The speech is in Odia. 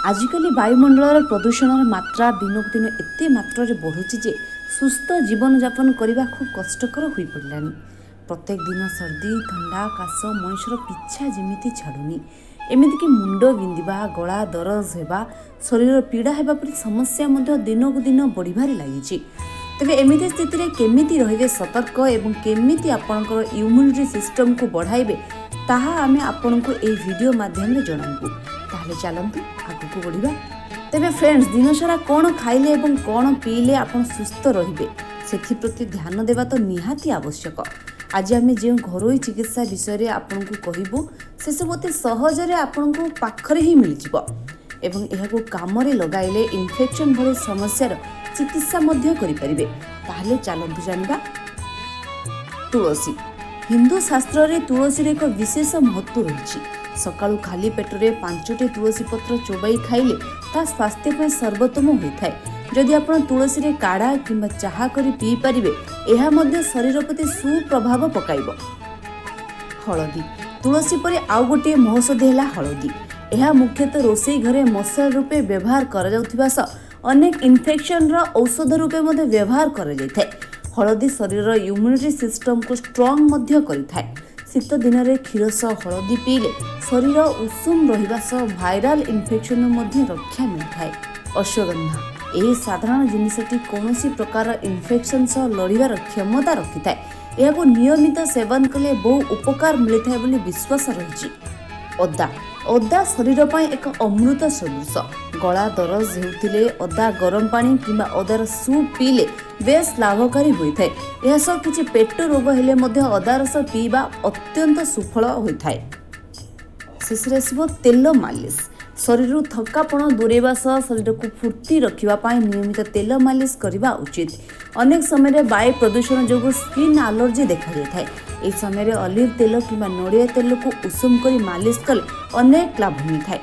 ଆଜିକାଲି ବାୟୁମଣ୍ଡଳର ପ୍ରଦୂଷଣର ମାତ୍ରା ଦିନକୁ ଦିନ ଏତେ ମାତ୍ରାରେ ବଢ଼ୁଛି ଯେ ସୁସ୍ଥ ଜୀବନଯାପନ କରିବା ଖୁବ୍ କଷ୍ଟକର ହୋଇପଡ଼ିଲାଣି। ପ୍ରତ୍ୟେକ ଦିନ ସର୍ଦ୍ଦି, ଥଣ୍ଡା, କାଶ ମଣିଷର ପିଛା ଯେମିତି ଛାଡ଼ୁନି। ଏମିତିକି ମୁଣ୍ଡ ବିନ୍ଧିବା, ଗଳା ଦରଜ ହେବା, ଶରୀର ପୀଡ଼ା ହେବା ପରି ସମସ୍ୟା ମଧ୍ୟ ଦିନକୁ ଦିନ ବଢ଼ିବାରେ ଲାଗିଛି। ତେବେ ଏମିତି ସ୍ଥିତିରେ କେମିତି ରହିବେ ସତର୍କ ଏବଂ କେମିତି ଆପଣଙ୍କର ଇମ୍ୟୁନିଟି ସିଷ୍ଟମକୁ ବଢ଼ାଇବେ, ତାହା ଆମେ ଆପଣଙ୍କୁ ଏହି ଭିଡ଼ିଓ ମାଧ୍ୟମରେ ଜଣାଇବୁ। ତାହେଲେ ଚାଲନ୍ତୁ ଆଗକୁ ବଢ଼ିବା। ତେବେ ଫ୍ରେଣ୍ଡସ୍, ଦିନସାରା କ'ଣ ଖାଇଲେ ଏବଂ କ'ଣ ପିଇଲେ ଆପଣ ସୁସ୍ଥ ରହିବେ, ସେଥିପ୍ରତି ଧ୍ୟାନ ଦେବା ତ ନିହାତି ଆବଶ୍ୟକ। ଆଜି ଆମେ ଯେଉଁ ଘରୋଇ ଚିକିତ୍ସା ବିଷୟରେ ଆପଣଙ୍କୁ କହିବୁ, ସେସବୁ ଅତି ସହଜରେ ଆପଣଙ୍କୁ ପାଖରେ ହିଁ ମିଳିଯିବ ଏବଂ ଏହାକୁ କାମରେ ଲଗାଇଲେ ଇନଫେକ୍ସନ୍ ଭଳି ସମସ୍ୟାର ଚିକିତ୍ସା ମଧ୍ୟ କରିପାରିବେ। ତାହେଲେ ଚାଲନ୍ତୁ ଜାଣିବା। ତୁଳସୀ। ହିନ୍ଦୁ ଶାସ୍ତ୍ରରେ ତୁଳସୀର ଏକ ବିଶେଷ ମହତ୍ତ୍ୱ ରହିଛି। ସକାଳୁ ଖାଲି ପେଟରେ 5ଟି ତୁଳସୀ ପତ୍ର ଚୋବାଇ ଖାଇଲେ ତାହା ସ୍ୱାସ୍ଥ୍ୟ ପାଇଁ ସର୍ବୋତ୍ତମ ହୋଇଥାଏ। ଯଦି ଆପଣ ତୁଳସୀରେ କାଢ଼ା କିମ୍ବା ଚାହା କରି ପିଇପାରିବେ, ଏହା ମଧ୍ୟ ଶରୀର ପ୍ରତି ସୁପ୍ରଭାବ ପକାଇବ। ହଳଦୀ। ତୁଳସୀ ପରି ଆଉ ଗୋଟିଏ ମହୌଷଧି ହେଲା ହଳଦୀ। ଏହା ମୁଖ୍ୟତଃ ରୋଷେଇ ଘରେ ମସଲା ରୂପେ ବ୍ୟବହାର କରାଯାଉଥିବା ସହ ଅନେକ ଇନଫେକ୍ସନର ଔଷଧ ରୂପେ ମଧ୍ୟ ବ୍ୟବହାର କରାଯାଇଥାଏ। ହଳଦୀ ଶରୀରର ଇମ୍ୟୁନିଟି ସିଷ୍ଟମକୁ ଷ୍ଟ୍ରଙ୍ଗ ମଧ୍ୟ କରିଥାଏ। ଶୀତ ଦିନରେ କ୍ଷୀର ସହ ହଳଦୀ ପିଇଲେ ଶରୀର ଉଷୁମ ରହିବା ସହ ଭାଇରାଲ ଇନଫେକ୍ସନରୁ ମଧ୍ୟ ରକ୍ଷା ମିଳିଥାଏ। ଅଶ୍ୱଗନ୍ଧା। ଏହି ସାଧାରଣ ଜିନିଷଟି କୌଣସି ପ୍ରକାର ଇନଫେକ୍ସନ ସହ ଲଢ଼ିବାର କ୍ଷମତା ରଖିଥାଏ। ଏହାକୁ ନିୟମିତ ସେବନ କଲେ ବହୁ ଉପକାର ମିଳିଥାଏ ବୋଲି ବିଶ୍ୱାସ ରହିଛି। ଅଦା। ଅଦା ଶରୀର ପାଇଁ ଏକ ଅମୃତ ସଦୃଶ। ଗଳା ଦରଜ ହେଉଥିଲେ ଅଦା ଗରମ ପାଣି କିମ୍ବା ଅଦାର ସୁପ୍ ପିଇଲେ ବେଶ ଲାଭକାରୀ ହୋଇଥାଏ। ଏହା ସହ କିଛି ପେଟ ରୋଗ ହେଲେ ମଧ୍ୟ ଅଦା ରସ ପିଇବା ଅତ୍ୟନ୍ତ ସୁଫଳ ହୋଇଥାଏ। ଶେଷରେ ଆସିବ ତେଲ ମାଲିସ। ଶରୀରରୁ ଥକାପଣ ଦୂରେଇବା ସହ ଶରୀରକୁ ଫୁର୍ତ୍ତି ରଖିବା ପାଇଁ ନିୟମିତ ତେଲ ମାଲିସ କରିବା ଉଚିତ। ଅନେକ ସମୟରେ ବାୟୁ ପ୍ରଦୂଷଣ ଯୋଗୁଁ ସ୍କିନ୍ ଆଲର୍ଜି ଦେଖାଯାଇଥାଏ। ଏହି ସମୟରେ ଅଲିଭ୍ ତେଲ କିମ୍ବା ନଡ଼ିଆ ତେଲକୁ ଉଷୁମ କରି ମାଲିସ କଲେ ଅନେକ ଲାଭ ମିଳିଥାଏ।